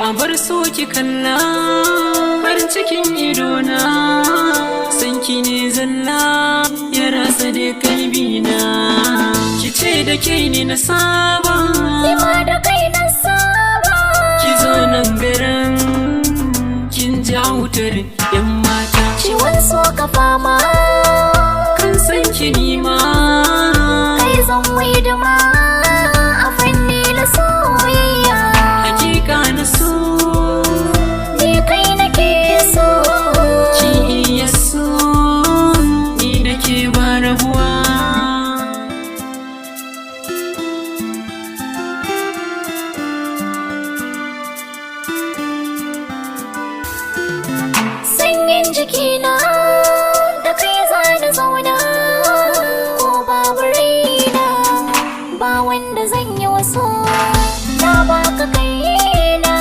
A bar so ki kalla, farin cikin idona, sanki ne zalla ya rasa da kalbina. Ki ce da ke ni na saba, Ni ma da kai na saba. Ki zo nan garin, kin ja wutar yan mata. Ciwon so ka fama. Kan san ki nima. Kai zan hidima a fanni na soyayya. Hakika na so. Ni kai nake so. Ki iya so, ni da ke ba rabuwa. Sanyin jikina da kai zana zauna, ko babu raina ba wanda zan yi wasu. Na baka kaina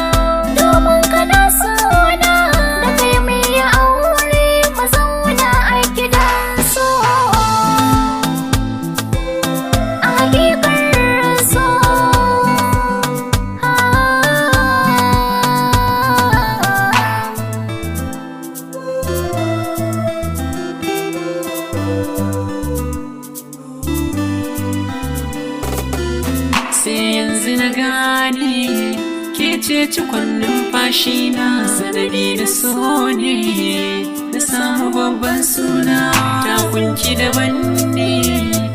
domin kana sona, da kai mai yi aure mu zauna a gidan so. A hakikar so. Sai yanzu na gane ke ce cikon numfashi na, sanadi da so ne na samu babban suna. Takunki daban ne,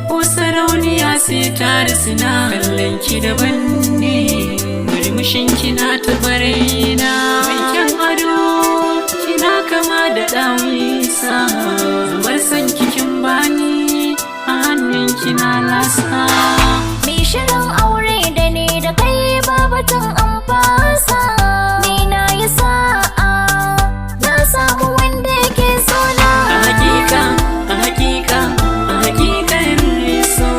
ko sarauniya sai ta risina. Kallon ki daban ne, murmushin ki na taɓa raina. Mai kyan ado, kina kama da ɗawisa, zubar san kikin bani a hannun kina lasa. Mi shirin aure da ni da kai babatun an fasa. Ni na yi sa'a, na samu wanda yake sona. A hakika, a hakika, a hakikar so.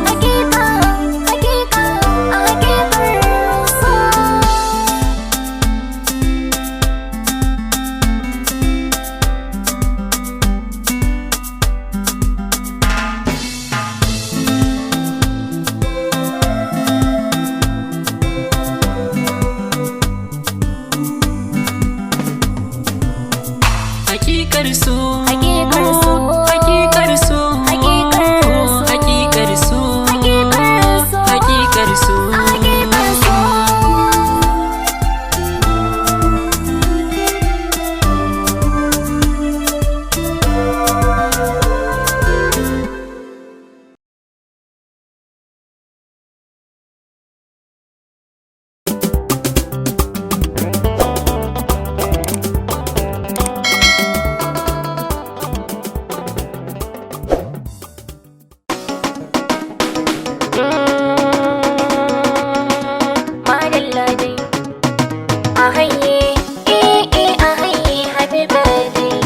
Hakika, hakika, a hakikar so. Hakikar so. Hakikar so. Hakikar so. Hakikar so. Hakikar so. Hakikar so. Hakikar so. A hakikar so. Madalla dai. A haye, eh eh a haye, happy birthday.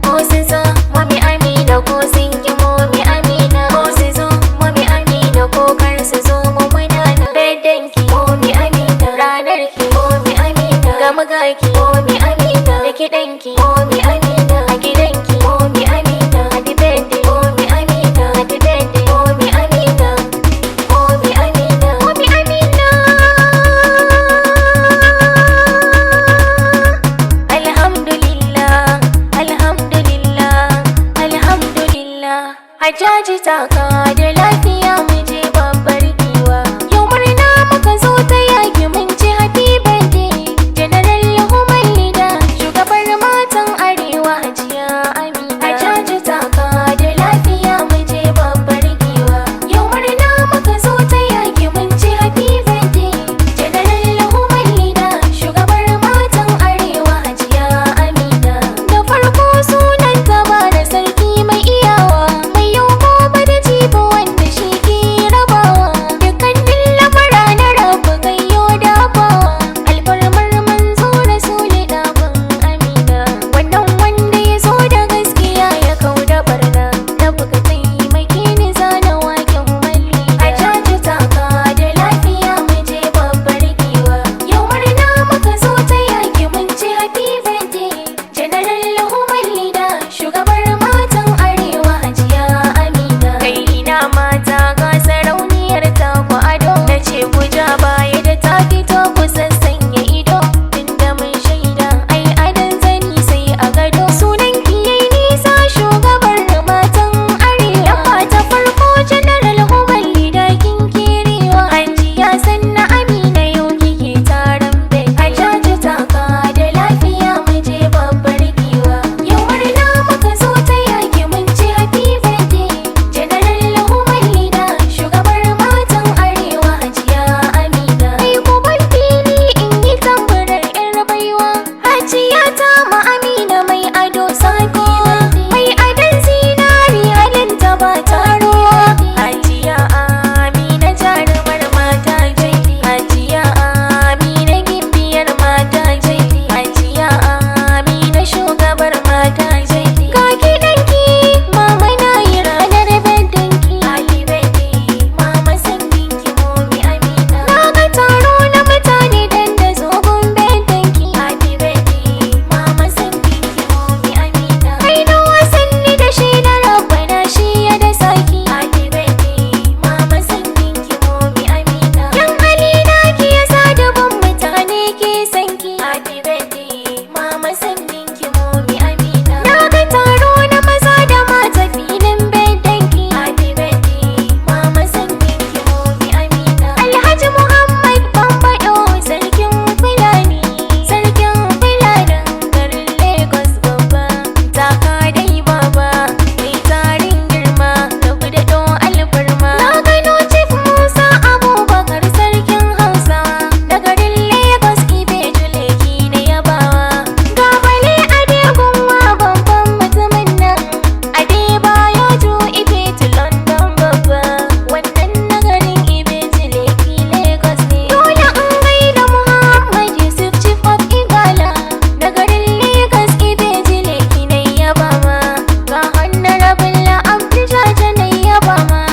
Ko sun so Mami Amina, ko sun ki Mami Amina. Ko su zo Mami Amina, ko kar su zo mu muna nan. Birthday ki Mami Amina, ranar ki Mami Amina, ga magaki Mami Amina, da kiɗan ki Mami Amina, a gidan ki Mami Amina. Happy birthday Mami Amina, happy birthday Mami Amina. Mami Amina, Mami Amina. Alhamdulillah, alhamdulillah, alhamdulillah. Hajjaji taka da lafiya mu je babbar giwa. Yau murna muka zo ta yaki mun ci happy birthday. General Human Leader, shugabar matan Arewa Hajiya Amina. Hajjaji taka da lafiya mu je babbar giwa. Yau murna muka zo ta yaki mun ci happy birthday. General Human Leader, shugabar matan Arewa Hajiya Amina. Da farko sunan ta ba da sarki mai iyawa, mai yau gobe da jibi. Happy birthday, mama sanninki Mommy Amina. Na ga taro na maza da mata filin birthday. Happy birthday, mama sanninki Mommy Amina. Alhaji Muhammad Bambado, sarkin Fulani, sarkin Fulanin garin Lagos babba. Taka dai baba, mai tarin girma, da kudaɗo alfarma. Na gano Chief Musa Abubakar, sarkin Hausa, da garin Lagos Ibeju Lekki na yabawa. Ga Bale Adegunwa, babban mutumin nan, Adebayo ju Ife to London babba. Wannan na garin Ibeju Lekki Lagos ne. Dole in gaida Muhammad Yusuf, Chief of Igala, da garin Lagos Ibeju Lekki na yabawa. Ga Honorable Abdul Jaja na yabawa.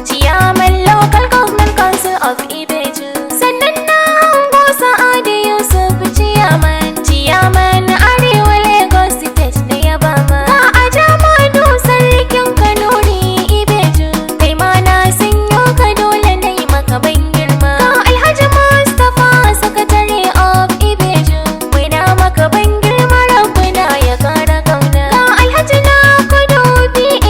Chairman Local Government Council of Ibeju. Sannan na hango Sa'adu Yusuf Chairman, Chairman Arewa Lagos State na yabama. Ga Ajamadu Sarkin Kanuri Ibeju. Kai ma na sanyo ka, dole na yi maka ban girma. Ga Alhaji Mustapha, Secretary of Ibeju. Muna maka ban girma, Rabbuna ya kara kauna. Ga Alhaji na Kudu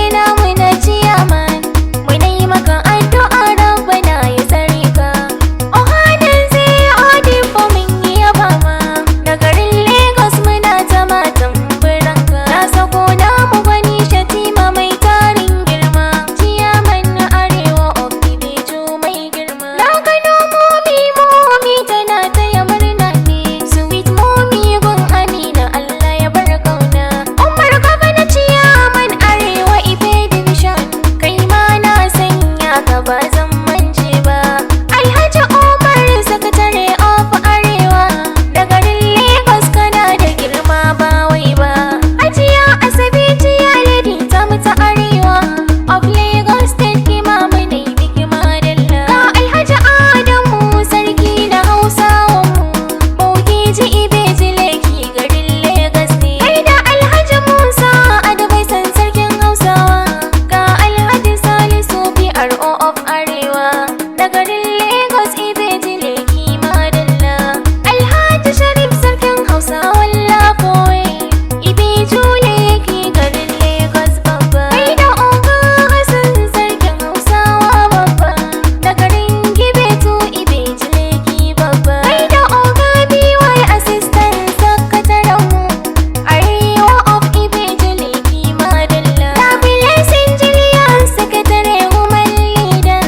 ina muna Chairman. Muna yi maka addu'a, Rabbana ya tsare ka. Ohanan zai Odifo, mun yi yaba ma. Da garin Lagos muna ta matan buranka. Na sako namu gwani Shatima mai tarin girma. Chairman na Arewa of Ibeju mai girma. Na gano Mommy, Mommy tana taya murna ne. Sweet Mommy gun Amina, Allah ya bar kauna. Umar Gaba na Chairman Arewa Ife Division. Kai ma na sanya ka, ba zan mance ba. Alhaji Umar, Secretary of Arewa. Da garin Lagos kana da girma ba wai ba. Hajiya Asabe Jiya Lady ta mutu Arewa of Lagos State, kima mai biki madalla. Ga Alhaji Adamu, sarki na Hausawan mu. Bogiji Ibeji Lekki garin Lagos ne. Kai da Alhaji Musa Adabai san sarkin Hausawa. Ga Alhaji Salisu, PRO of Arewa. Da garin Lagos Ibeji Lekki madalla. Alhaji Sharif, sarkin Hausawan Lakowe. Ibeju Lekki garin Lagos babba. Kai da Oga Hassan, sarkin Hausawa babba. Da garin Gibetu Ibeju Lekki babba. Kai da Oga BY, Assistant Sakataren mu. Arewa of Ibeju Lekki madalla. Ga Blessing Julian, Secretary Woman Leader.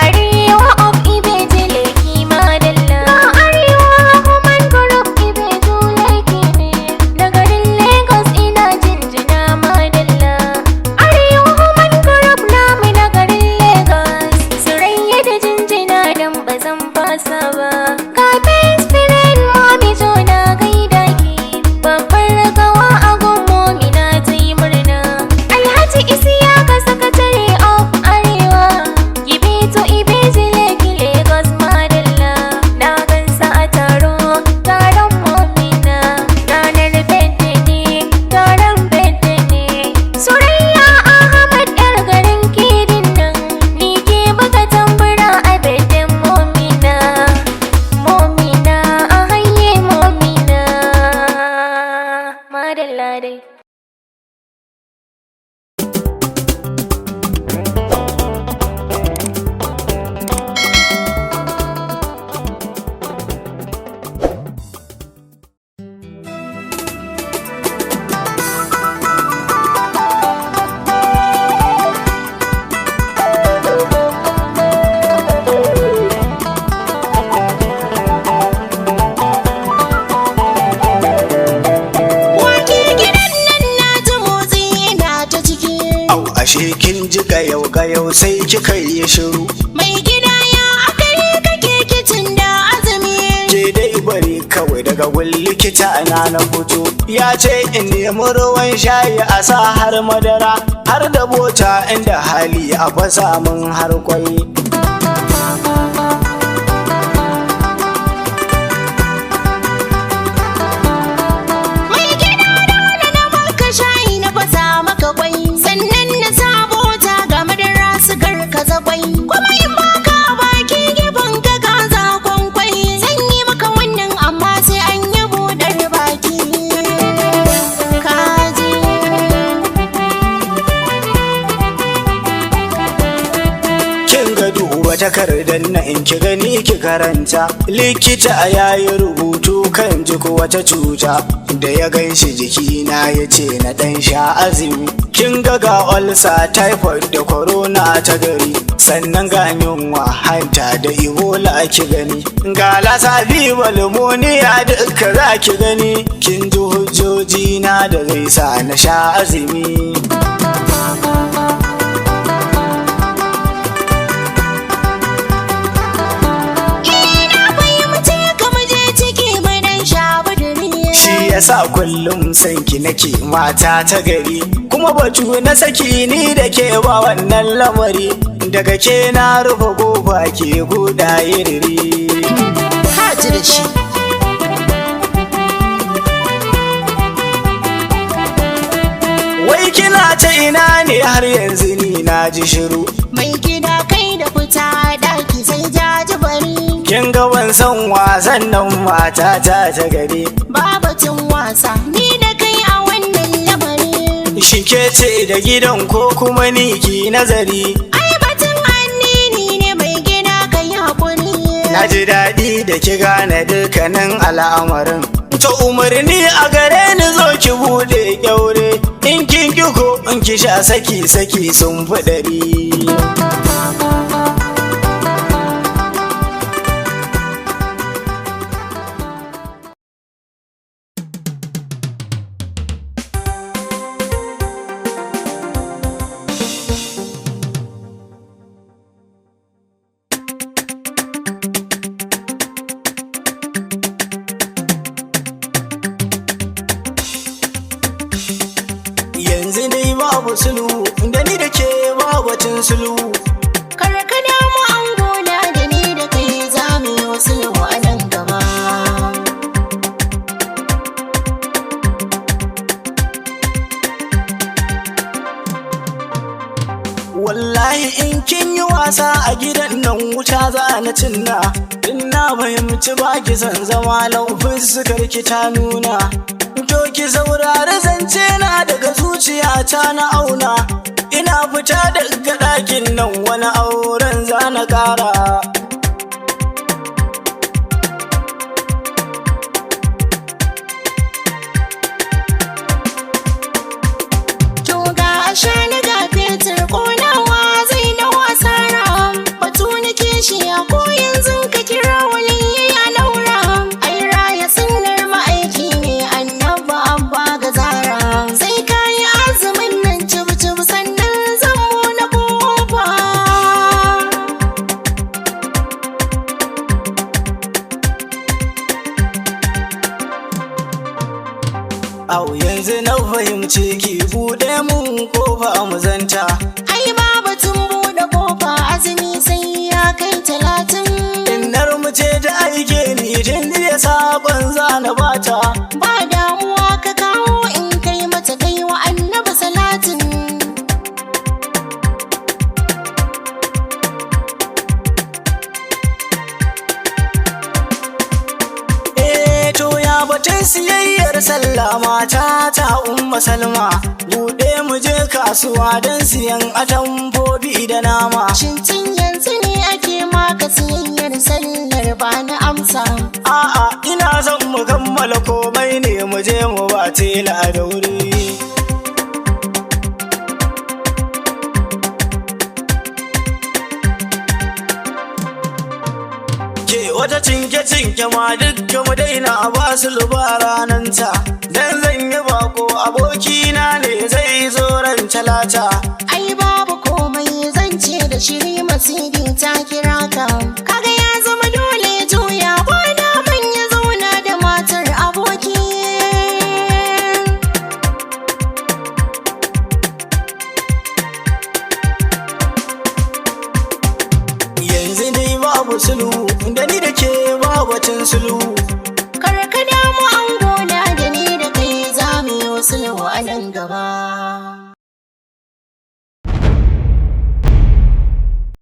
Arewa of Ibeju Lekki madalla. Ga Arewa Woman Group Ibeju Lekki ne. Da garin Lagos ina jinjina madalla. Arewa Woman Group namu na garin Lagos. Surayya da jinjina dan ba zan fasa ba. Ga best friend Mommy Jo, na gaida ki. Babbar gawa a gun Mommy na ta yi murna. Alhaji Isiyaka, Secretary of Arewa. Gibeto Ibeji Lekki Lagos madalla. Na gansa a taro, taron Momina. Ranar birthday ne, taron birthday ne. Surayya Ahmad yar garin Kidin nan. Ni ke buga tambura a birthday Momina. Momina a haye Momina. Madalla dai. Wake gidan nan, na ji motsi ina ta ciki. Au, ashe kin ji gayau gayau sai kika yi shiru. Mai gida, ya akai kake kicin da azumi? Ke dai bari kawai, daga gun likita na na fito. Ya ce in nemi ruwan shayi a sa har madara har da bota, inda hali a fasa min har kwai. Mai gida, dole na maka shayi na fasa maka kwai. Sannan na sa bota ga madara sugar ka zakwai. Kuma in baka a baki gefen ka kaza kwankwai. Zan yi maka wannan amma sai an yi buɗar Takardar na in ki gani ki karanta. Likita ya yi rubutu kan jik wata cuta da ya gan shi jikina ya ce na ɗan sha azumi. Kin ga ga ulcer, typhoid da corona ta gari. Sannan ga yunwa, hanta da ebola ki gani. Ga lassa fever, pneumonia duka za ki gani. Kin ji hujjoji na da zai sa na sha azumi. Ina fahimce ka, mu je ciki mai dan sha buduri. Shi yasa kullum sanki nake, mata ta gari. Kuma batu na saki ni da ke ba wannan lamari. Daga ke na rufe kofa ke guda yiriri. Ka ji da shi. Wai kina ta ina ne har yanzu? Ni na ji shiru. Mai gida, kai da fita daki sai jajibari. Kin ga ban san wasan nan, mata ta ta gari. Babatun wasa ni da kai a wannan lamari. Shi ke ce da gidan ko kuma ni ki nazari? Ai batun annini ne, mai gida, kai hakuri. Na ji daɗi da ki gane dukkanin al'amarin. Ta umarni a gare ni, zo ki buɗe ƙyaure. In kin ki ko in ki sha saki, saki sun fi 100. Yanzu dai babu sulhu da ni da ke, babu sulhu. Karka damu an gona, da ni da kai za mu yi sulhu a nan gaba. Wallahi in kin yi wasa a gidan nan, wuta za na cinna. In na fahimci ba ki son zama lau, fuskar ki ta nuna. To ki saurari zance na, daga zuciya ta na auna. Ina fita daga ɗakin nan, wani auren za na ƙara. To ga ashana ga fetur ƙonawa zai na wasara. Batu na kishiya ko yanzu ka kira wani ya laura. Ai raya sunnar ma'aiki ne annaba abba ga zara. Sai ka yi azumin nan cib cib sannan zan na kofa. Au, yanzu na fahimci ki, buɗe mun kofa mu zanta. Ai ba batun buɗe kofa, azumi sai ya kai 30. Innar mu ce ta aike ni tun jiya, sakon zana bata. Ba damuwa, ka kawo in kai mata, kai wa annabi salatin. Eh to, ya batun siyayyar sallah, mata ta Umma Salma? Buɗe mu je kasuwa don siyan atamfofi da nama. Shin tun yanzu ne ake maka siyayyar sallar? Ba na amsa. A'a, ina son mu kammala komai ne mu je mu ba tela da wuri. Ke wata cinke cinke ma dukkan mu daina ba su luba rananta. Dan zan yi bako, abokina ne zai zo ran Talata. Ai babu komai, zan ce da shiri masidi ta kira ka. Kaga ya zama dole juya kwana man ya zauna da matar aboki. Yanzu dai babu sulhu da ni da ke, babu batun sulhu. Karka damu an gona, da ni da kai za mu yi sulhu a nan gaba.